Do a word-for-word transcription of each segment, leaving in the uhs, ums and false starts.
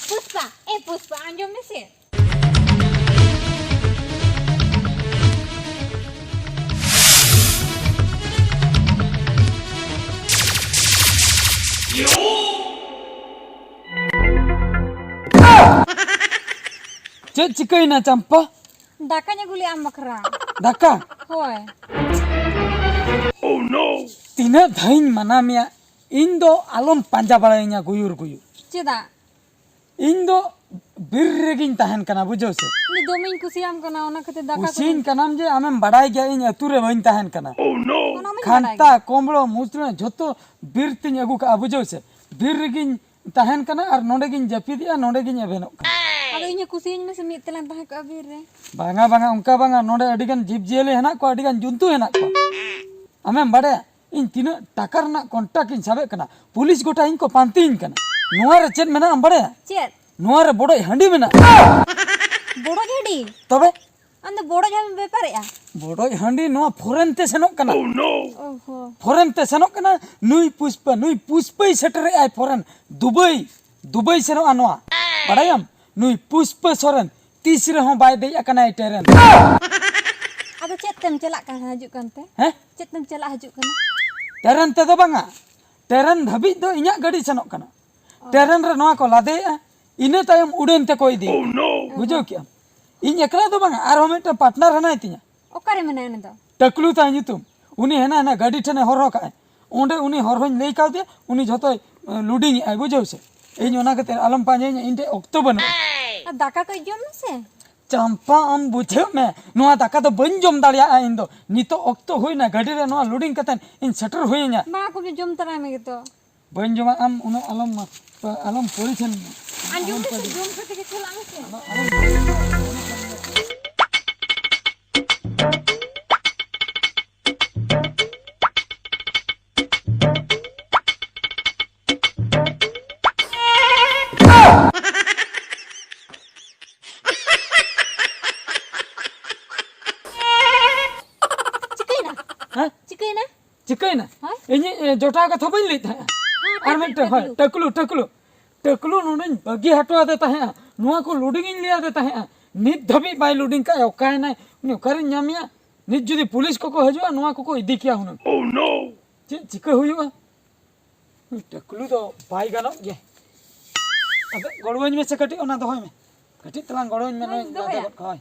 ᱯᱩᱥᱯᱟ, ᱮ ᱯᱩᱥᱯᱟ, ᱟᱸᱡᱚᱢ ᱢᱮᱥᱮ᱾ ᱪᱮᱫ ᱪᱤᱠᱟᱹᱭᱮᱱᱟ, ᱪᱟᱢᱯᱟ? ᱫᱟᱠᱟᱧ ᱟᱹᱜᱩ ᱞᱮᱫᱼᱟ ᱟᱢ ᱵᱟᱠᱷᱨᱟ᱾ ᱫᱟᱠᱟ? ᱦᱳᱭ᱾ ᱛᱤᱱᱟᱹᱜ ᱫᱷᱟᱣᱤᱧ ᱢᱟᱱᱟ ᱢᱮᱭᱟ, ᱤᱧ ᱫᱚ ᱟᱞᱚᱢ ᱯᱟᱸᱡᱟ ᱵᱟᱲᱟᱭᱤᱧᱟ ᱜᱩᱭᱩᱨ ᱜᱩᱭᱩᱨ᱾ ᱪᱮᱫᱟᱜ? ᱤᱧ ᱫᱚ ᱵᱤᱨ ᱨᱮᱜᱤᱧ ᱛᱟᱦᱮᱱ ᱠᱟᱱᱟ, ᱵᱩᱡᱷᱟᱹᱣ ᱥᱮ? ᱤᱧ ᱫᱚ ᱫᱚᱢᱮᱧ ᱠᱩᱥᱤᱭᱟᱢ ᱠᱟᱱᱟ, ᱚᱱᱟ ᱠᱷᱟᱹᱛᱤᱨ ᱫᱟᱠᱟ ᱠᱩᱥᱤᱧ ᱠᱚᱧ ᱠᱟᱱᱟᱢ ᱡᱮ ᱟᱢᱮᱢ ᱵᱟᱲᱟᱭ ᱜᱮᱭᱟ ᱤᱧ ᱟᱹᱛᱩ ᱨᱮ ᱵᱟᱹᱧ ᱛᱟᱦᱮᱱ ᱠᱟᱱᱟ᱾ ᱚᱱᱟ ᱢᱟᱧ ᱵᱟᱲᱟᱭ ᱠᱷᱟᱱᱛᱟ, ᱜᱮ᱾ ᱠᱚᱢᱵᱽᱲᱚ, ᱢᱩᱪᱲᱟᱹ ᱡᱷᱚᱛᱚ ᱵᱤᱨ ᱛᱤᱧ ᱟᱹᱜᱩ ᱠᱟᱜᱼᱟ, ᱵᱩᱡᱷᱟᱹᱣ ᱥᱮ? ᱵᱤᱨ ᱨᱮᱜᱤᱧ ᱛᱟᱦᱮᱱ ᱠᱟᱱᱟ ᱟᱨ ᱱᱚᱸᱰᱮ ᱜᱤᱧ ᱡᱟᱹᱯᱤᱫᱮᱜᱼᱟ, ᱱᱚᱸᱰᱮ ᱜᱤᱧ ᱮᱵᱷᱮᱱᱚᱜ ᱠᱟᱱᱟ᱾ ᱟᱫᱚ ᱤᱧ ᱦᱚᱸ ᱠᱩᱥᱤᱭᱟᱹᱧ ᱢᱮᱥᱮ, ᱢᱤᱫ ᱛᱮᱞᱟᱝ ᱛᱟᱦᱮᱸ ᱠᱚᱜᱼᱟ ᱵᱤᱨ ᱨᱮ᱾ ᱵᱟᱝᱟ, ᱵᱟᱝᱟ, ᱚᱱᱠᱟ ᱵᱟᱝᱟ, ᱱᱚᱸᱰᱮ ᱟᱹᱰᱤᱜᱟᱱ ᱡᱤᱵᱽ ᱡᱤᱭᱟᱹᱞᱤ ᱦᱮᱱᱟᱜ ᱠᱚᱣᱟ, ᱟᱹᱰᱤᱜᱟᱱ ᱡᱚᱱᱛᱩ ᱦᱮᱱᱟᱜ ᱠᱚᱣᱟ᱾ ᱟᱢᱮᱢ ᱵᱟᱲᱟᱭᱟ, ᱤᱧ ᱛᱤᱱᱟᱹᱜ ᱴᱟᱠᱟ ᱨᱮᱱᱟᱜ ᱠᱚᱱᱴᱨᱟᱠᱴ ᱤᱧ ᱥᱟᱵᱮᱫ ᱠᱟᱱᱟ, ᱯᱩᱞᱤᱥ ᱜᱚᱴᱟ ᱤᱧ ᱠᱚ ᱯᱟᱱᱛᱮᱧ ᱠᱟᱱᱟ᱾ ᱱᱚᱣᱟ ᱨᱮ ᱪᱮᱫ ᱢᱮᱱᱟᱜᱼᱟ, ᱟᱢ ᱵᱟᱲᱟᱭᱟ? ᱪᱮᱫ? ᱱᱚᱣᱟ ᱨᱮ ᱵᱚᱰᱚᱡ ᱦᱟᱺᱰᱤ ᱢᱮᱱᱟᱜᱼᱟ᱾ ᱵᱚᱰᱚᱡ ᱦᱟᱺᱰᱤ? ᱛᱚᱵᱮ? ᱟᱢ ᱫᱚ ᱵᱚᱰᱚᱡ ᱦᱟᱺᱰᱤᱢ ᱵᱮᱯᱟᱨᱮᱜᱼᱟ? ᱵᱚᱰᱚᱡ ᱦᱟᱺᱰᱤ ᱱᱚᱣᱟ ᱯᱷᱚᱨᱮᱱ ᱛᱮ ᱥᱮᱱᱚᱜ ᱠᱟᱱᱟ᱾ ᱚᱦᱚ᱾ ᱯᱷᱚᱨᱮᱱ ᱛᱮ ᱥᱮᱱᱚᱜ ᱠᱟᱱᱟ᱾ ᱱᱩᱭ ᱯᱩᱥᱯᱟ, ᱱᱩᱭ ᱯᱩᱥᱯᱟᱭ ᱥᱮᱴᱮᱨᱮᱜᱼᱟᱭ ᱯᱷᱚᱨᱮᱱ, ᱫᱩᱵᱟᱹᱭ, ᱫᱩᱵᱟᱹᱭ ᱥᱮᱱᱚᱜᱼᱟ ᱱᱚᱣᱟ᱾ ᱵᱟᱲᱟᱭᱟᱢ? ᱱᱩᱭ ᱯᱩᱥᱯᱟ ᱥᱚᱨᱮᱱ ᱛᱤᱥ ᱨᱮᱦᱚᱸ ᱵᱟᱭ ᱫᱮᱡ ᱟᱠᱟᱱᱟᱭ ᱴᱮᱨᱮᱱ᱾ ᱟᱫᱚ ᱪᱮᱫ ᱛᱮᱢ ᱪᱟᱞᱟᱜ ᱠᱟᱱᱟ ᱦᱤᱡᱩᱜ ᱠᱟᱱᱛᱮ? ᱦᱮᱸ? ᱪᱮᱫ ᱛᱮᱢ ᱪᱟᱞᱟᱜ ᱦᱤᱡᱩᱜ ᱠᱟᱱᱟ? ᱴᱮᱨᱮᱱ ᱛᱮᱫᱚ ᱵᱟᱝᱟ, ᱴᱮᱨᱮᱱ ᱫᱷᱟᱹᱵᱤᱡ ᱫᱚ ᱤᱧᱟᱹᱜ ᱜᱟᱹᱰᱤ ᱥᱮᱱᱚᱜ ᱠᱟᱱᱟ᱾ ᱚ᱾ ᱴᱮᱨᱮᱱ ᱨᱮ ᱱᱚᱣᱟ ᱠᱚ ᱞᱟᱫᱮᱭᱮᱜᱼᱟ, ᱤᱱᱟᱹ ᱛᱟᱭᱚᱢ ᱩᱰᱟᱹᱱ ᱛᱮᱠᱚ ᱤᱫᱤᱭᱟ᱾ ᱵᱩᱡᱷᱟᱹᱣ ᱠᱮᱜᱼᱟᱢ? ᱤᱧ ᱮᱠᱞᱟ ᱫᱚ ᱵᱟᱝᱟ, ᱟᱨᱦᱚᱸ ᱢᱤᱫᱴᱟᱝ ᱯᱟᱨᱴᱱᱟᱨ ᱦᱮᱱᱟᱭ ᱛᱤᱧᱟ᱾ ᱚᱠᱟᱨᱮ ᱢᱮᱱᱟᱭᱟ ᱩᱱᱤ ᱫᱚ? ᱴᱟᱠᱞᱩ ᱛᱟᱭ ᱧᱩᱛᱩᱢ᱾ ᱩᱱᱤ ᱦᱮᱱᱟ ᱦᱮᱱᱟ ᱜᱟᱹᱰᱤ ᱴᱷᱮᱱᱮ ᱦᱚᱨᱦᱚ ᱠᱟᱜᱼᱟᱭ᱾ ᱚᱸᱰᱮ ᱩᱱᱤ ᱦᱚᱨᱦᱚᱧ ᱞᱟᱹᱭ ᱠᱟᱣᱫᱮᱭᱟ, ᱩᱱᱤ ᱡᱷᱚᱛᱚᱭ, ᱮ, ᱞᱳᱰᱤᱝ ᱮᱜᱼᱟᱭ, ᱵᱩᱡᱷᱟᱹᱣ ᱥᱮ? ᱤᱧ ᱚᱱᱟ ᱠᱷᱟᱹᱛᱤᱨ ᱟᱞᱚᱢ ᱯᱟᱸᱡᱟᱭᱤᱧᱟ, ᱤᱧ ᱴᱷᱮᱡ ᱚᱠᱛᱚ ᱵᱟᱹᱱᱩᱜᱼᱟ᱾ ᱟᱨ ᱫᱟᱠᱟ ᱠᱚ ᱡᱚᱢ ᱢᱮᱥᱮ᱾ ᱪᱟᱢᱯᱟ, ᱟᱢ ᱵᱩᱡᱷᱟᱹᱜ ᱢᱮ, ᱱᱚᱣᱟ ᱫᱟᱠᱟ ᱫᱚ ᱵᱟᱹᱧ ᱡᱚᱢ ᱫᱟᱲᱮᱭᱟᱜᱼᱟ ᱤᱧ ᱫᱚ᱾ ᱱᱤᱛᱚᱜ ᱚᱠᱛᱚ ᱦᱩᱭᱱᱟ, ᱜᱟᱹᱰᱤ ᱨᱮ ᱱᱚᱣᱟ ᱞᱳᱰᱤᱝ ᱠᱟᱛᱮ ᱤᱧ ᱥᱮᱴᱮᱨ ᱦᱩᱭᱟᱹᱧᱟ᱾ ᱢᱟ, ᱠᱚᱵᱮ ᱡᱚᱢ ᱛᱟᱨᱟᱭ ᱢᱮ ᱜᱮᱛᱚ᱾ ᱵᱟᱹᱧ ᱡᱚᱢᱟ, ᱟᱢ ᱩᱱᱟᱹᱜ ᱟᱞᱚᱢ, ᱟᱞᱚᱢ ᱯᱚᱨᱤᱥᱟᱱ᱾ ᱟᱸᱡᱚᱢ ᱢᱮᱥᱮ, ᱡᱚᱢ ᱠᱟᱛᱮ ᱜᱮ ᱪᱟᱞᱟᱜ ᱢᱮᱥᱮ᱾ ᱪᱤᱠᱟᱹᱭᱮᱱᱟ? ᱦᱮᱸ? ᱪᱤᱠᱟᱹᱭᱮᱱᱟ? ᱪᱤᱠᱟᱹᱭᱮᱱᱟ? ᱦᱳᱭ᱾ ᱤᱧᱤᱡ, ᱮ, ᱡᱚᱴᱟᱣ ᱠᱟᱛᱷᱟ ᱵᱟᱹᱧ ᱞᱟᱹᱭᱮᱫ ᱛᱟᱦᱮᱸᱜᱼᱟ? ᱦᱮᱸ, ᱟᱨ ᱴᱟᱠᱞᱩ, ᱢᱤᱫᱴᱮᱱ, ᱦᱳᱭ, ᱴᱟᱠᱞᱩ᱾ ᱴᱟᱠᱞᱩ, ᱴᱟᱠᱞᱩ᱾ ᱴᱟᱹᱠᱞᱩ ᱱᱚᱰᱮᱧ ᱵᱟᱹᱜᱤ ᱦᱚᱴᱚ ᱟᱫᱮ ᱛᱟᱦᱮᱸᱜᱼᱟ, ᱱᱚᱣᱟ ᱠᱚ ᱞᱳᱰᱤᱝ ᱤᱧ ᱞᱟᱹᱭ ᱟᱫᱮ ᱛᱟᱦᱮᱸᱜᱼᱟ, ᱱᱤᱛ ᱫᱷᱟᱹᱵᱤᱡ ᱵᱟᱭ ᱞᱳᱰᱤᱝ ᱠᱟᱜᱼᱟ᱾ ᱚᱠᱟᱭᱮᱱᱟᱭ ᱩᱱᱤ? ᱚᱠᱟᱨᱤᱧ ᱧᱟᱢᱮᱭᱟ? ᱱᱤᱛ ᱡᱩᱫᱤ ᱯᱩᱞᱤᱥ ᱠᱚᱠᱚ ᱦᱤᱡᱩᱜᱼᱟ, ᱱᱚᱣᱟ ᱠᱚᱠᱚ ᱤᱫᱤ ᱠᱮᱭᱟ ᱦᱩᱱᱟᱹᱝ᱾ ᱪᱮᱫ ᱪᱤᱠᱟᱹ ᱦᱩᱭᱩᱜᱼᱟ? ᱩᱱᱤ ᱴᱟᱹᱠᱞᱩ ᱫᱚ ᱵᱟᱭ ᱜᱟᱱᱚᱜ ᱜᱮᱭᱟ᱾ ᱟᱫᱚ ᱜᱚᱲᱚᱣᱟᱹᱧ ᱢᱮᱥᱮ ᱠᱟᱹᱴᱤᱡ, ᱚᱱᱟ ᱫᱚᱦᱚᱭ ᱢᱮ᱾ ᱠᱟᱹᱴᱤᱡ ᱛᱟᱞᱟᱝ ᱜᱚᱲᱚᱣᱟᱹᱧ ᱢᱮ, ᱱᱚᱣᱟᱧ ᱱᱚᱣᱟᱧ ᱞᱟᱫᱮ ᱫᱚᱦᱚᱭᱟ᱾ ᱜᱚᱫ ᱠᱟᱜᱼᱟ, ᱦᱳᱭ᱾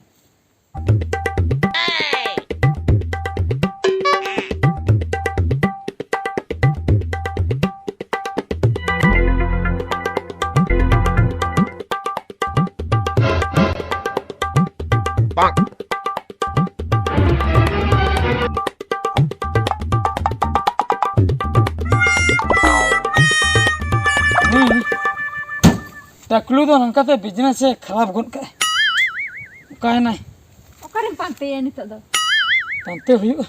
ᱦᱩᱸ᱾ ᱴᱟᱠᱞᱩ ᱫᱚ ᱱᱚᱝᱠᱟᱛᱮ ᱵᱤᱡᱽᱱᱮᱥ ᱮ ᱠᱷᱟᱨᱟᱯ ᱜᱚᱫ ᱠᱟᱜᱼᱟ᱾ ᱚᱠᱟᱭᱮᱱᱟᱭ? ᱚᱠᱟᱨᱮᱢ ᱯᱟᱱᱛᱮᱭᱟ ᱱᱤᱛᱚᱜ ᱫᱚ? ᱯᱟᱱᱛᱮ ᱦᱩᱭᱩᱜᱼᱟ᱾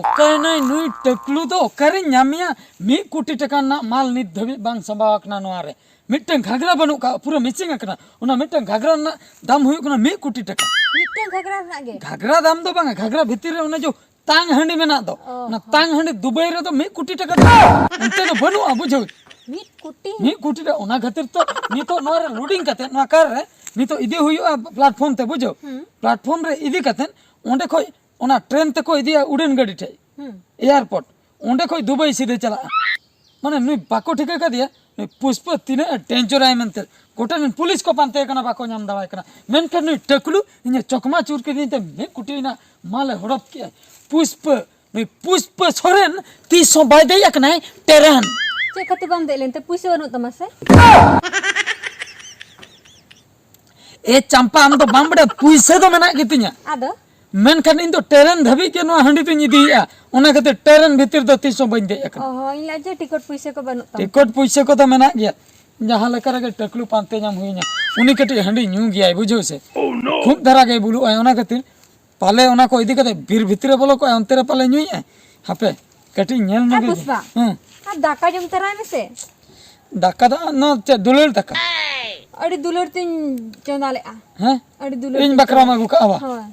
ᱚᱠᱟᱭᱮᱱᱟᱭ ᱱᱩᱭ ᱴᱟᱠᱞᱩ ᱫᱚ? ᱚᱠᱟᱨᱮᱧ ᱧᱟᱢᱮᱭᱟ? ᱢᱤᱫ ᱠᱳᱴᱤ ᱴᱟᱠᱟ ᱨᱮᱱᱟᱜ ᱢᱟᱞ ᱱᱤᱛ ᱫᱷᱟᱹᱵᱤᱡ ᱵᱟᱝ ᱥᱟᱢᱵᱟᱣ ᱟᱠᱟᱱᱟ ᱱᱚᱣᱟ ᱨᱮ᱾ ᱢᱤᱫᱴᱟᱝ ᱜᱷᱟᱜᱽᱨᱟ ᱵᱟᱹᱱᱩᱜ ᱠᱟᱜᱼᱟ, ᱯᱩᱨᱟᱹ ᱢᱤᱥᱤᱝ ᱟᱠᱟᱱᱟ᱾ ᱚᱱᱟ ᱢᱤᱫᱴᱟᱝ ᱜᱷᱟᱜᱽᱨᱟ ᱨᱮᱱᱟᱜ ᱫᱟᱢ ᱦᱩᱭᱩᱜ ᱠᱟᱱᱟ ᱢᱤᱫ ᱠᱳᱴᱤ ᱴᱟᱠᱟ᱾ ᱢᱤᱫᱴᱟᱝ ᱜᱷᱟᱜᱽᱨᱟ ᱨᱮᱱᱟᱜ ᱜᱮ? ᱜᱷᱟᱜᱽᱨᱟ ᱫᱟᱢ ᱫᱚ ᱵᱟᱝᱟ, ᱜᱷᱟᱜᱽᱨᱟ ᱵᱷᱤᱛᱤᱨ ᱨᱮ ᱚᱱᱮ ᱡᱚ ᱛᱟᱝ ᱦᱟᱺᱰᱤ ᱢᱮᱱᱟᱜ ᱫᱚ, ᱚ, ᱚᱱᱟ ᱦᱚᱸ᱾ ᱛᱟᱝ ᱦᱟᱺᱰᱤ ᱫᱩᱵᱟᱹᱭ ᱨᱮᱫᱚ ᱢᱤᱫ ᱠᱳᱴᱤ ᱴᱟᱠᱟ ᱫᱚ ᱚᱱᱛᱮ ᱫᱚ ᱵᱟᱹᱱᱩᱜᱼᱟ, ᱵᱩᱡᱷᱟᱹᱣ᱾ ᱢᱤᱫ ᱠᱳᱴᱤ? ᱢᱤᱫ ᱠᱳᱴᱤ ᱴᱟᱠᱟ᱾ ᱚᱱᱟ ᱠᱷᱟᱹᱛᱤᱨ ᱛᱚ ᱱᱤᱛᱚᱜ ᱱᱚᱣᱟ ᱨᱮ ᱞᱳᱰᱤᱝ ᱠᱟᱛᱮ, ᱱᱚᱣᱟ ᱠᱟᱨ ᱨᱮ ᱱᱤᱛᱚᱜ ᱤᱫᱤ ᱦᱩᱭᱩᱜᱼᱟ ᱯᱞᱟᱴᱯᱷᱚᱨᱢ ᱛᱮ, ᱵᱩᱡᱷᱟᱹᱣ᱾ ᱦᱩᱸ᱾ ᱯᱞᱟᱴᱯᱷᱚᱨᱢ ᱨᱮ ᱤᱫᱤ ᱠᱟᱛᱮ ᱚᱸᱰᱮ ᱠᱷᱚᱡ ᱚᱱᱟ ᱴᱨᱮᱱ ᱛᱮᱠᱚ ᱤᱫᱤᱭᱟ ᱩᱰᱟᱹᱱ ᱜᱟᱹᱰᱤ ᱴᱷᱮᱡ, ᱦᱩᱸ᱾ ᱮᱭᱟᱨᱯᱳᱨᱴ᱾ ᱚᱸᱰᱮ ᱠᱷᱚᱡ ᱫᱩᱵᱟᱹᱭ ᱥᱤᱫᱷᱟᱹ ᱪᱟᱞᱟᱜᱼᱟ᱾ ᱢᱟᱱᱮ ᱱᱩᱭ ᱵᱟᱠᱚ ᱴᱷᱤᱠᱟᱹ ᱠᱟᱫᱮᱭᱟ, ᱱᱩᱭ ᱯᱩᱥᱯᱟᱹ ᱛᱤᱱᱟᱹᱜ ᱮ ᱰᱮᱧᱡᱟᱨᱟᱭ ᱢᱮᱱᱛᱮ᱾ ᱜᱚᱴᱟ ᱨᱮᱱ ᱯᱩᱞᱤᱥ ᱠᱚ ᱯᱟᱱᱛᱮ ᱠᱟᱱᱟ, ᱵᱟᱠᱚ ᱧᱟᱢ ᱫᱟᱲᱮᱭᱟᱭ ᱠᱟᱱᱟ᱾ ᱢᱮᱱᱠᱷᱟᱱ ᱱᱩᱭ ᱴᱟᱹᱠᱞᱩ ᱤᱧᱮ ᱪᱚᱠᱢᱟ ᱪᱩᱨ ᱠᱤᱫᱤᱧ ᱛᱮ ᱢᱤᱫ ᱠᱩᱴᱤ ᱨᱮᱱᱟᱜ ᱢᱟᱞᱮ ᱦᱚᱲᱚᱯ ᱠᱮᱜᱼᱟ᱾ ᱯᱩᱥᱯᱟᱹ, ᱱᱩᱭ ᱯᱩᱥᱯᱟᱹ ᱥᱚᱨᱮᱱ ᱛᱤᱥ ᱦᱚᱸ ᱵᱟᱭ ᱫᱮᱡ ᱟᱠᱟᱱᱟᱭ ᱴᱮᱨᱮᱱ᱾ ᱪᱮᱫ ᱠᱷᱟᱹᱛᱤᱨ ᱵᱟᱢ ᱫᱮᱡ ᱞᱮᱱᱛᱮ? ᱯᱩᱭᱥᱟᱹ ᱵᱟᱹᱱᱩᱜ ᱛᱟᱢᱟ ᱥᱮ? ᱮ ᱪᱟᱢᱯᱟ, ᱟᱢ ᱫᱚ ᱵᱟᱢ ᱵᱟᱰᱟᱭᱟ, ᱯᱩᱭᱥᱟᱹ ᱫᱚ ᱢᱮᱱᱟᱜ ᱜᱮᱛᱤᱧᱟ᱾ ᱟᱫᱚ? ᱢᱮᱱᱠᱷᱟᱱ ᱤᱧ ᱫᱚ ᱴᱮᱨᱮᱱ ᱫᱷᱟᱹᱵᱤᱡ ᱜᱮ ᱱᱚᱣᱟ ᱦᱟᱺᱰᱤ ᱫᱚᱧ ᱤᱫᱤᱭᱮᱫᱼᱟ, ᱚᱱᱟ ᱠᱷᱟᱹᱛᱤᱨ ᱴᱮᱨᱮᱱ ᱵᱷᱤᱛᱤᱨ ᱫᱚ ᱛᱤᱥ ᱦᱚᱸ ᱵᱟᱹᱧ ᱫᱮᱡ ᱟᱠᱟᱱᱟ᱾ ᱚ ᱦᱚᱸ, ᱤᱧ ᱞᱟᱹᱭᱟ ᱡᱮ ᱴᱤᱠᱚᱴ ᱯᱩᱭᱥᱟᱹ ᱠᱚ ᱵᱟᱹᱱᱩᱜ ᱛᱟᱢᱟ᱾ ᱴᱤᱠᱚᱴ ᱯᱩᱭᱥᱟᱹ ᱠᱚᱫᱚ ᱢᱮᱱᱟᱜ ᱜᱮᱭᱟ, ᱡᱟᱦᱟᱸ ᱞᱮᱠᱟ ᱨᱮᱜᱮ ᱴᱟᱹᱠᱞᱩ ᱯᱟᱱᱛᱮ ᱧᱟᱢ ᱦᱩᱭ ᱤᱧᱟ᱾ ᱩᱱᱤ ᱠᱟᱹᱴᱤᱡ ᱦᱟᱺᱰᱤ ᱧᱩ ᱜᱮᱭᱟᱭ, ᱵᱩᱡᱷᱟᱹᱣ ᱥᱮ, ᱠᱷᱩᱵ ᱫᱷᱟᱨᱟ ᱜᱮᱭ ᱵᱩᱞᱩᱜᱼᱟᱭ, ᱚᱱᱟ ᱠᱷᱟᱹᱛᱤᱨ ᱯᱟᱞᱮ ᱚᱱᱟ ᱠᱚ ᱤᱫᱤ ᱠᱟᱛᱮ ᱵᱤᱨ ᱵᱷᱤᱛᱤᱨ ᱨᱮ ᱵᱚᱞᱚ ᱠᱚᱜᱼᱟᱭ, ᱚᱱᱛᱮ ᱨᱮ ᱯᱟᱞᱮ ᱧᱩᱭᱮᱫᱼᱟᱭ᱾ ᱦᱟᱯᱮ ᱠᱟᱹᱴᱤᱡ ᱧᱮᱞ ᱧᱚᱜ ᱜᱮ᱾ ᱯᱩᱥᱯᱟ, ᱦᱮᱸ᱾ ᱟᱨ ᱫᱟᱠᱟ ᱡᱚᱢ ᱛᱟᱨᱟᱭ ᱢᱮᱥᱮ᱾ ᱫᱟᱠᱟ ᱫᱚ ᱱᱚᱣᱟ ᱪᱮᱫ ᱫᱩᱞᱟᱹᱲ ᱫᱟᱠᱟ? ᱟᱹᱰᱤ ᱫᱩᱞᱟᱹᱲ ᱛᱤᱧ ᱪᱚᱸᱫᱟ ᱞᱮᱫᱼᱟ᱾ ᱦᱮᱸ? ᱟᱹᱰᱤ ᱫᱩᱞᱟᱹᱲ ᱤᱧ ᱛᱤᱧ ᱵᱟᱠᱷᱨᱟᱢ ᱪᱚᱸᱫᱟ ᱟᱹᱜᱩ ᱠᱟᱜᱼᱟ ᱵᱟ? ᱦᱳᱭ᱾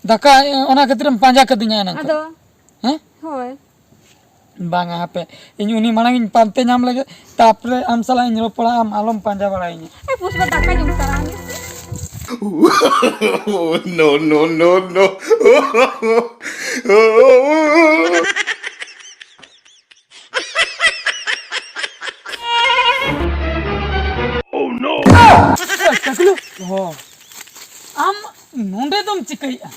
ᱫᱟᱠᱟ ᱚᱱᱟ ᱠᱷᱟᱹᱛᱤᱨᱮᱢ ᱯᱟᱸᱡᱟ ᱠᱟᱹᱫᱤᱧᱟ ᱮᱱᱟᱝ ᱠᱷᱚᱱ᱾ ᱟᱫᱚ? ᱦᱮᱸ? ᱦᱳᱭ᱾ ᱵᱟᱝᱟ, ᱦᱟᱯᱮ, ᱤᱧ ᱩᱱᱤ ᱢᱟᱲᱟᱝ ᱤᱧ ᱯᱟᱱᱛᱮ ᱧᱟᱢ ᱞᱮᱜᱮ, ᱛᱟᱯᱚᱨᱮ ᱟᱢ ᱥᱟᱞᱟᱜ ᱤᱧ ᱨᱚᱯᱚᱲᱟ, ᱟᱢ ᱟᱞᱚᱢ ᱯᱟᱸᱡᱟ ᱵᱟᱲᱟᱭᱤᱧᱟ᱾ ᱮ ᱯᱩᱥᱯᱟ, ᱫᱟᱠᱟ ᱡᱚᱢ ᱛᱟᱨᱟ ᱢᱮ᱾ No, no, no, no. Oh, no! ᱮ, ᱴᱟᱠᱞᱩ, ᱦᱚᱸ᱾ ᱟᱢ ᱱᱚᱸᱰᱮ ᱫᱚᱢ ᱪᱤᱠᱟᱹᱭᱮᱫᱼᱟ?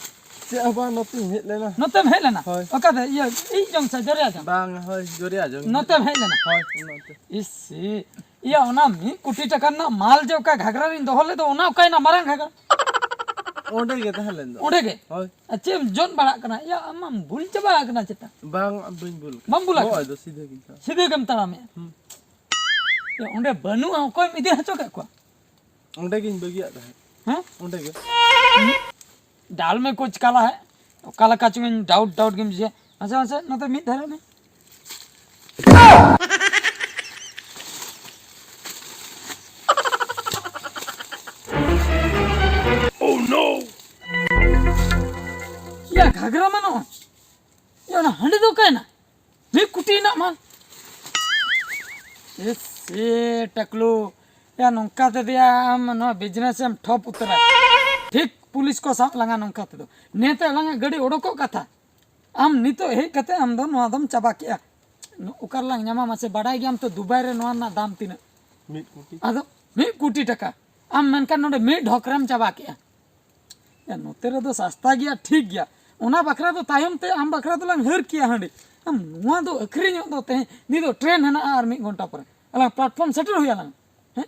ᱪᱮᱫ ᱦᱚᱸ ᱵᱟᱝ, ᱱᱚᱛᱮᱧ ᱦᱮᱡ ᱞᱮᱱᱟ᱾ ᱱᱚᱛᱮᱢ ᱦᱮᱡ ᱞᱮᱱᱟ? ᱦᱳᱭ᱾ ᱚᱠᱟᱛᱮ? ᱤᱭᱟᱹ, ᱤᱡ ᱡᱚᱝ ᱥᱮ ᱡᱚᱨᱭᱟ ᱡᱚᱝ? ᱵᱟᱝ, ᱦᱳᱭ, ᱡᱚᱨᱭᱟ ᱡᱚᱝ᱾ ᱱᱚᱛᱮᱢ ᱦᱮᱡ ᱞᱮᱱᱟ? ᱦᱳᱭ, ᱱᱚᱛᱮ᱾ ᱤᱥᱤ, ᱤᱭᱟᱹ, ᱚᱱᱟ ᱢᱤᱫ ᱠᱳᱴᱤ ᱴᱟᱠᱟ ᱨᱮᱱᱟᱜ ᱢᱟᱞ ᱡᱮ ᱚᱠᱟ ᱜᱷᱟᱜᱽᱨᱟ ᱨᱤᱧ ᱫᱚᱦᱚ ᱞᱮᱫ ᱫᱚ, ᱚᱱᱟ ᱚᱠᱟᱭᱮᱱᱟ ᱢᱟᱨᱟᱝ ᱜᱷᱟᱜᱽᱨᱟ? ᱚᱸᱰᱮ ᱜᱮ ᱛᱟᱦᱮᱸ ᱞᱮᱱ ᱫᱚ᱾ ᱚᱸᱰᱮ ᱜᱮ? ᱦᱳᱭ᱾ ᱟᱨ ᱪᱮᱫ ᱮᱢ ᱡᱚᱫ ᱵᱟᱲᱟᱜ ᱠᱟᱱᱟ? ᱭᱟ, ᱟᱢ ᱢᱟᱢ ᱵᱩᱞ ᱪᱟᱵᱟ ᱟᱠᱟᱱᱟ ᱪᱮᱛᱟ? ᱵᱟᱝ, ᱵᱟᱹᱧ ᱵᱩᱞ ᱠᱟᱱᱟ᱾ ᱵᱟᱢ ᱵᱩᱞ ᱟᱠᱟᱱᱟ? ᱱᱚᱜᱼᱚᱭ ᱫᱚ ᱥᱤᱫᱷᱟᱹ ᱜᱤᱧ ᱛᱟᱲᱟᱢ᱾ ᱥᱤᱫᱷᱟᱹ ᱜᱮᱢ ᱛᱟᱲᱟᱢᱮᱜᱼᱟ? ᱦᱩᱸ᱾ ᱭᱟ, ᱚᱸᱰᱮ ᱵᱟᱹᱱᱩᱜᱼᱟ, ᱚᱠᱚᱭᱮᱢ ᱤᱫᱤ ᱦᱚᱪᱚ ᱠᱮᱫ ᱠᱚᱣᱟ? ᱚᱸᱰᱮ ᱜᱤᱧ ᱵᱟᱹᱜᱤᱭᱟᱜ ᱛᱟᱦᱮᱸᱫ᱾ ᱦᱮᱸ? ᱚᱸᱰᱮ ᱜᱮ᱾ ᱰᱟᱞ ᱢᱮ ᱠᱳᱪ ᱠᱟᱞᱟ ᱦᱮ᱾ ᱚᱠᱟ ᱞᱮᱠᱟ ᱪᱚᱝ ᱤᱧ ᱰᱟᱣᱩᱴ ᱰᱟᱣᱩᱴ ᱜᱮᱢ ᱵᱩᱡᱷᱟᱹᱣᱟ᱾ ᱢᱟᱥᱮ, ᱢᱟᱥᱮ, ᱱᱚᱛᱮ ᱢᱤᱫ ᱫᱷᱟᱨᱮ ᱢᱮ᱾ Oh no! ᱭᱟ, ᱜᱷᱟᱜᱽᱨᱟ ᱢᱟ ᱱᱚᱜᱼᱚᱭ᱾ ᱭᱟ, ᱚᱱᱟ ᱦᱟᱺᱰᱤ ᱫᱚ ᱚᱠᱟᱭᱮᱱᱟ? ᱢᱤᱫ ᱠᱩᱴᱤ ᱨᱮᱱᱟᱜ ᱢᱟᱞ᱾ ᱮ ᱥᱮ ᱴᱟᱠᱞᱩ, ᱭᱟ, ᱱᱚᱝᱠᱟ ᱛᱮᱫᱚ ᱭᱟ ᱟᱢ ᱱᱚᱣᱟ ᱵᱤᱡᱽᱱᱮᱥ ᱮᱢ ᱴᱷᱚᱯ ᱩᱛᱟᱹᱨᱟ᱾ ᱴᱷᱤᱠ ᱯᱩᱞᱤᱥ ᱠᱚ ᱥᱟᱵ ᱞᱟᱝᱟ ᱱᱚᱝᱠᱟ ᱛᱮᱫᱚ᱾ ᱱᱤᱭᱟᱹᱛᱮ ᱟᱞᱟᱝᱟᱜ ᱜᱟᱹᱰᱤ ᱚᱰᱚᱠᱚᱜ ᱠᱟᱛᱷᱟ᱾ ᱟᱢ ᱱᱤᱛᱚᱜ ᱦᱮᱡ ᱠᱟᱛᱮ ᱟᱢ ᱫᱚ ᱱᱚᱣᱟ ᱫᱚᱢ ᱪᱟᱵᱟ ᱠᱮᱜᱼᱟ᱾ ᱱᱚ-, ᱚᱠᱟ ᱨᱮᱞᱟᱝ ᱧᱟᱢᱟ ᱢᱟᱥᱮ? ᱵᱟᱰᱟᱭ ᱜᱮᱭᱟᱢ ᱛᱚ ᱫᱩᱵᱟᱭ ᱨᱮ ᱱᱚᱣᱟ ᱨᱮᱱᱟᱜ ᱫᱟᱢ ᱛᱤᱱᱟᱹᱜ? ᱢᱤᱫ ᱠᱳᱴᱤ᱾ ᱟᱫᱚ ᱢᱤᱫ ᱠᱳᱴᱤ ᱴᱟᱠᱟ᱾ ᱟᱢ ᱢᱮᱱᱠᱷᱟᱱ ᱱᱚᱰᱮ ᱢᱤᱫ ᱰᱷᱚᱠ ᱨᱮᱢ ᱪᱟᱵᱟ ᱠᱮᱜᱼᱟ᱾ ᱭᱟ, ᱱᱚᱛᱮ ᱨᱮᱫᱚ ᱥᱟᱥᱛᱟ ᱜᱮᱭᱟ, ᱴᱷᱤᱠ ᱜᱮᱭᱟ᱾ ᱚᱱᱟ ᱵᱟᱠᱷᱨᱟ ᱫᱚ ᱛᱟᱭᱚᱢ ᱛᱮ ᱟᱢ ᱵᱟᱠᱷᱨᱟ ᱫᱚᱞᱟᱝ ᱦᱟᱹᱨ ᱠᱮᱭᱟ ᱦᱟᱺᱰᱤ᱾ ᱟᱢ ᱱᱚᱣᱟ ᱫᱚ ᱟᱹᱠᱷᱨᱤᱧᱚᱜ ᱫᱚ ᱛᱮᱦᱮᱧ, ᱱᱤᱛ ᱫᱚ ᱴᱨᱮᱱ ᱦᱮᱱᱟᱜᱼᱟ ᱟᱨ ᱢᱤᱫ ᱜᱷᱚᱱᱴᱟ ᱯᱚᱨᱮ᱾ ᱟᱞᱟᱝ ᱯᱞᱟᱴᱯᱷᱚᱨᱢ ᱥᱮᱴᱮᱨ ᱦᱩᱭ ᱟᱞᱟᱝ᱾ ᱦᱮᱸ?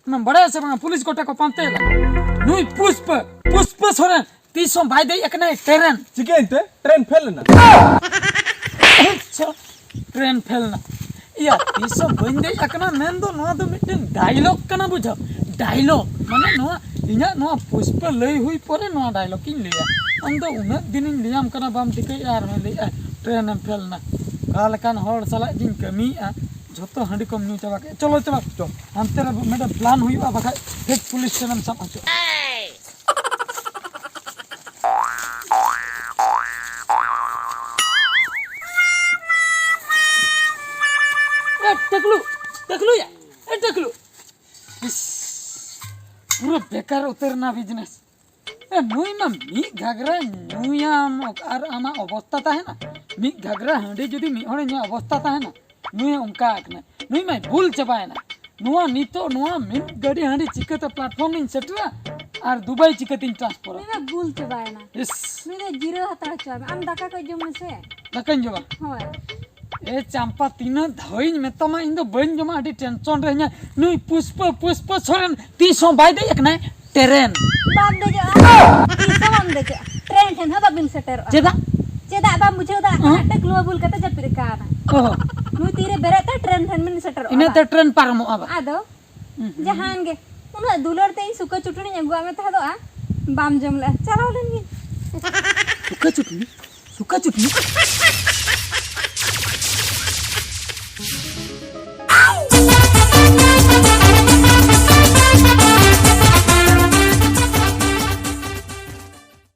ᱚᱱᱟᱢ ᱵᱟᱲᱟᱭᱟ ᱥᱮ ᱵᱟᱝᱟ? ᱯᱩᱞᱤᱥ ᱜᱚᱴᱟ ᱠᱚ ᱯᱟᱱᱛᱮ ᱞᱟᱝᱟ᱾ ᱱᱩᱭ ᱯᱩᱥᱯᱟᱹ, ᱯᱩᱥᱯᱟᱹ ᱥᱚᱨᱮᱱ ᱛᱤᱥ ᱦᱚᱸ ᱵᱟᱭ ᱫᱮᱡ ᱟᱠᱟᱱᱟᱭ ᱴᱨᱮᱱ᱾ ᱪᱤᱠᱟᱹᱭᱮᱱ ᱛᱮ? ᱴᱨᱮᱱ ᱯᱷᱮᱞ ᱮᱱᱟ? ᱟᱪᱪᱷᱟ, ᱴᱨᱮᱱ ᱯᱷᱮᱞ ᱮᱱᱟ᱾ ᱤᱭᱟ, ᱛᱤᱥ ᱦᱚᱸ ᱵᱟᱹᱧ ᱫᱮᱡ ᱟᱠᱟᱱᱟ ᱢᱮᱱ ᱫᱚ ᱱᱚᱣᱟ ᱫᱚ ᱢᱤᱫᱴᱮᱱ ᱰᱟᱭᱞᱚᱜ ᱠᱟᱱᱟ, ᱵᱩᱡᱷᱟᱹᱣ? ᱰᱟᱭᱞᱚᱜ, ᱢᱟᱱᱮ ᱱᱚᱣᱟ ᱤᱧᱟᱹᱜ ᱱᱚᱣᱟ ᱯᱩᱥᱯᱟᱹ ᱞᱟᱹᱭ ᱦᱩᱭ ᱯᱚᱨᱮ ᱱᱚᱣᱟ ᱰᱟᱭᱞᱚᱜ ᱤᱧ ᱞᱟᱹᱭᱟ᱾ ᱟᱢ ᱫᱚ ᱩᱱᱟᱹᱜ ᱫᱤᱱᱤᱧ ᱞᱟᱹᱭᱟᱢ ᱠᱟᱱᱟ, ᱵᱟᱢ ᱴᱷᱤᱠᱟᱹᱭᱮᱫᱼᱟ, ᱟᱨᱦᱚᱸᱭ ᱞᱟᱹᱭᱮᱫᱼᱟ ᱴᱨᱮᱱ ᱮᱢ ᱯᱷᱮᱞ ᱮᱱᱟ᱾ ᱚᱠᱟ ᱞᱮᱠᱟᱱ ᱦᱚᱲ ᱥᱟᱞᱟᱜ ᱡᱤᱧ ᱠᱟᱹᱢᱤᱭᱮᱫᱼᱟ, ᱡᱷᱚᱛᱚ ᱦᱟᱺᱰᱤ ᱠᱚᱢ ᱧᱩ ᱪᱟᱵᱟ ᱠᱮᱫᱼᱟ᱾ ᱪᱚᱞᱚ, ᱪᱚᱞᱚ, ᱪᱚ᱾ ᱦᱟᱱᱛᱮ ᱨᱮ ᱢᱤᱫᱴᱮᱱ ᱯᱞᱟᱱ ᱦᱩᱭᱩᱜᱼᱟ, ᱵᱟᱠᱷᱟᱡ ᱴᱷᱤᱠ ᱯᱩᱞᱤᱥ ᱴᱷᱮᱱᱮᱢ ᱥᱟᱵ ᱦᱚᱪᱚᱜᱼᱟ᱾ ᱴᱟᱠᱞᱩ, ᱴᱟᱠᱞᱩᱭᱟ, ᱮ ᱴᱟᱠᱞᱩ᱾ ᱤᱥ, ᱯᱩᱨᱟᱹ ᱵᱮᱠᱟᱨ ᱩᱛᱟᱹᱨ ᱮᱱᱟ ᱵᱤᱡᱽᱱᱮᱥ᱾ ᱮ, ᱱᱩᱭ ᱢᱟ ᱢᱤᱫ ᱜᱷᱟᱜᱽᱨᱟ ᱧᱩᱭᱟᱢ ᱚᱠ-, ᱟᱨ ᱟᱢᱟᱜ ᱚᱵᱚᱥᱛᱟ ᱛᱟᱦᱮᱱᱟ? ᱢᱤᱫ ᱜᱷᱟᱜᱽᱨᱟ ᱦᱟᱺᱰᱤ ᱡᱩᱫᱤ ᱢᱤᱫ ᱦᱚᱲᱮ ᱧᱩᱭᱟ, ᱚᱵᱚᱥᱛᱟ ᱛᱟᱦᱮᱱᱟ? ᱱᱩᱭ ᱚᱱᱠᱟ ᱟᱠᱟᱱᱟ, ᱱᱩᱭ ᱢᱟᱭ ᱵᱩᱞ ᱪᱟᱵᱟᱭᱮᱱᱟ᱾ ᱱᱚᱣᱟ ᱱᱤᱛᱚᱜ ᱱᱚᱣᱟ ᱢᱤᱫ ᱜᱟᱹᱰᱤ ᱦᱟᱺᱰᱤ ᱪᱤᱠᱟᱹᱛᱮ platform ᱤᱧ ᱥᱮᱴᱮᱨᱟ ᱟᱨ ᱫᱩᱵᱟᱭ ᱪᱤᱠᱟᱹᱛᱤᱧ transferᱟ? ᱱᱩᱭ ᱢᱟ ᱵᱩᱞ ᱪᱟᱵᱟᱭᱮᱱᱟ᱾ ᱤᱥ᱾ ᱱᱩᱭ ᱫᱚ ᱡᱤᱨᱟᱹᱣ ᱦᱟᱛᱟᱲ ᱦᱚᱪᱚᱣᱟᱭ ᱢᱮ, ᱟᱢ ᱫᱟᱠᱟ ᱠᱚ ᱡᱚᱢ ᱢᱮᱥᱮ᱾ ᱫᱟᱠᱟᱧ ᱡᱚᱢᱟ? ᱦᱳᱭ᱾ ᱮ ᱪᱟᱢᱯᱟ, ᱛᱤᱱᱟᱹᱜ ᱫᱷᱟᱣᱤᱧ ᱢᱮᱛᱟᱢᱟ, ᱤᱧ ᱫᱚ ᱵᱟᱹᱧ ᱡᱚᱢᱟ, ᱟᱹᱰᱤ tension ᱨᱮ ᱦᱤᱱᱟᱹᱧᱟ᱾ ᱱᱩᱭ ᱯᱩᱥᱯᱟᱹ, ᱯᱩᱥᱯᱟᱹ ᱥᱚᱨᱮᱱ ᱛᱤᱥ ᱦᱚᱸ ᱵᱟᱭ ᱫᱮᱡ ᱟᱠᱟᱱᱟᱭ ᱴᱨᱮᱱ᱾ ᱵᱟᱢ ᱫᱮᱡᱚᱜᱼᱟ, ᱛᱤᱥ ᱦᱚᱸ ᱵᱟᱢ ᱫᱮᱡᱚᱜᱼᱟ, ᱴᱨᱮᱱ ᱴᱷᱮᱱ ᱦᱚᱸ ᱵᱟᱵᱤᱱ ᱥᱮᱴᱮᱨᱚᱜᱼᱟ᱾ ᱪᱮᱫᱟᱜ? ᱪᱮᱫᱟᱜ ᱵᱟᱢ ᱵᱩᱡᱷᱟᱹᱣ ᱫᱟ? ᱦᱮᱸ? ᱦᱟᱱᱟ ᱴᱟᱹᱠᱞᱩᱣᱟᱹ ᱵᱩᱞ ᱠᱟᱛᱮ ᱡᱟᱹᱯᱤᱫ ᱟᱠᱟᱱᱟ᱾ ᱚᱦᱚ᱾ ᱱᱩᱭ ᱛᱤᱨᱮ ᱵᱮᱨᱮᱫ ᱛᱮ ᱴᱨᱮᱱ ᱴᱷᱮᱱ ᱵᱤᱱ ᱥᱮᱴᱮᱨᱚᱜᱼᱟ ᱤᱱᱟᱹᱛᱮ ᱵᱟᱝ? ᱴᱨᱮᱱ ᱯᱟᱨᱚᱢᱚᱜᱼᱟ ᱵᱟᱝ? ᱟᱫᱚ ᱦᱩᱸ, ᱦᱩᱸ᱾ ᱡᱟᱦᱟᱱ ᱜᱮ, ᱩᱱᱟᱹᱜ ᱫᱩᱞᱟᱹᱲ ᱛᱮ ᱤᱧ ᱥᱩᱠᱟᱹ ᱪᱩᱴᱩᱲᱤᱧ ᱟᱹᱜᱩᱣᱟᱜ ᱢᱮ ᱛᱟᱦᱮᱸᱫᱚᱜᱼᱟ, ᱵᱟᱢ ᱡᱚᱢ ᱞᱮᱜᱼᱟ, ᱪᱟᱞᱟᱣ ᱞᱮᱱ ᱜᱤᱧ᱾ ᱥᱩᱠᱟᱹ ᱪᱩᱴᱱᱤ? ᱥᱩᱠᱟᱹ ᱪᱩᱴᱱᱤ?